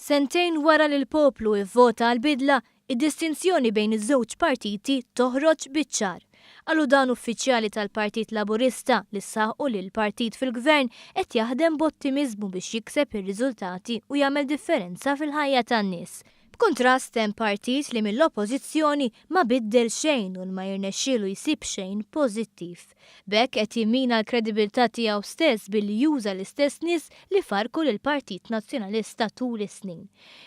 Sentejn wara li l-poplu ivvota għall-bidla, id-distinzjoni bejn iż-żewġ partiti toħroġ biċ-ċar. Qalu dan uffiċjali tal-Partit Laburista li saħqu li l-partit fil-Gvern qed jaħdem b'ottimiżmu biex jikseb ir-riżultati u jagħmel differenza fil-ħajja tan-nies. B'kuntrast hemm partit li mill-Oppożizzjoni ma biddel xejn u ma jirnexxielu jsib xejn pożittiv. B'hekk qed jimmina l-kredibilità tiegħu stess billi juża l-istess nies li farrku lill-Partit Nazzjonalista tul is-snin.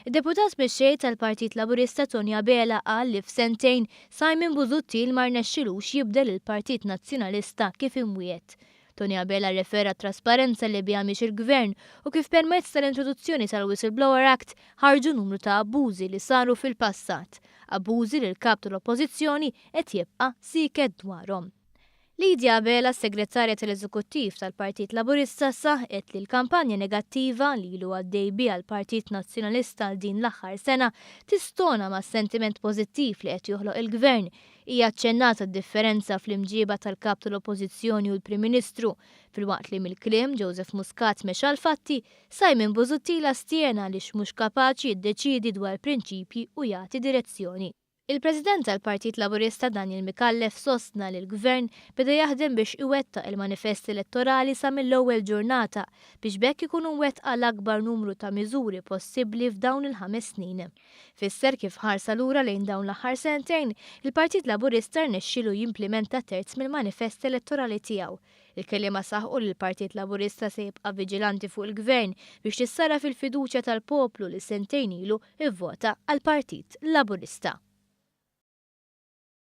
Id-Deputat Mexxej tal-Partit Laburista Toni Abela qal li f'sentejn Simon Busuttil ma rnexxilux jibdel il-Partit Nazzjonalista kif imwiegħed. Toni Abela rrefera għat-trasparenza li biha miexi l-Gvern u kif permezz tal-introduzzjoni tal-Whistleblower Act ħarġu numru ta' abbużi li saru fil-passat, abbużi li l-Kap tal-Oppożizzjoni qed jibqa' sieket dwarhom. Lydia Abela, Segretarja tal-Eżekuttiv tal-Partit Laburista saħqet li l-kampanja negattiva li ilu għaddej biha l-Partit Nazzjonalista għal din l-aħħar sena tistona mas-sentiment pożittiv li qed joħloq il-Gvern. Hija aċċennat għad-differenza fl-imġieba tal-Kap tal-Oppożizzjoni u l-Prim Ministru. Filwaqt li mill-kliem Joseph Muscat mexa għall-fatti, Simon Busuttil astjena għaliex mhux kapaċi jiddeċiedi dwar prinċipji u jagħti direzzjoni. Il-President tal-Partit Laburista Daniel Micallef sostna li l-Gvern beda jaħdem biex iwettaq il-manifest elettorali sa mill-ewwel ġurnata biex b'hekk ikunu mwettqa l-akbar numru ta' miżuri possibbli f'dawn il-ħames snin. Fisser kif ħarsa lura lejn dawn l-aħħar sentejn, il-Partit Laburista rnexxielu jimplimenta terz mill-manifest elettorali tiegħu. Il-kelliema saħqu li l-Partit Laburista se jibqa' viġilanti fuq il-Gvern biex tissarraf il-fiduċja tal-poplu li sentejn ilu vvota għall-Partit Laburista.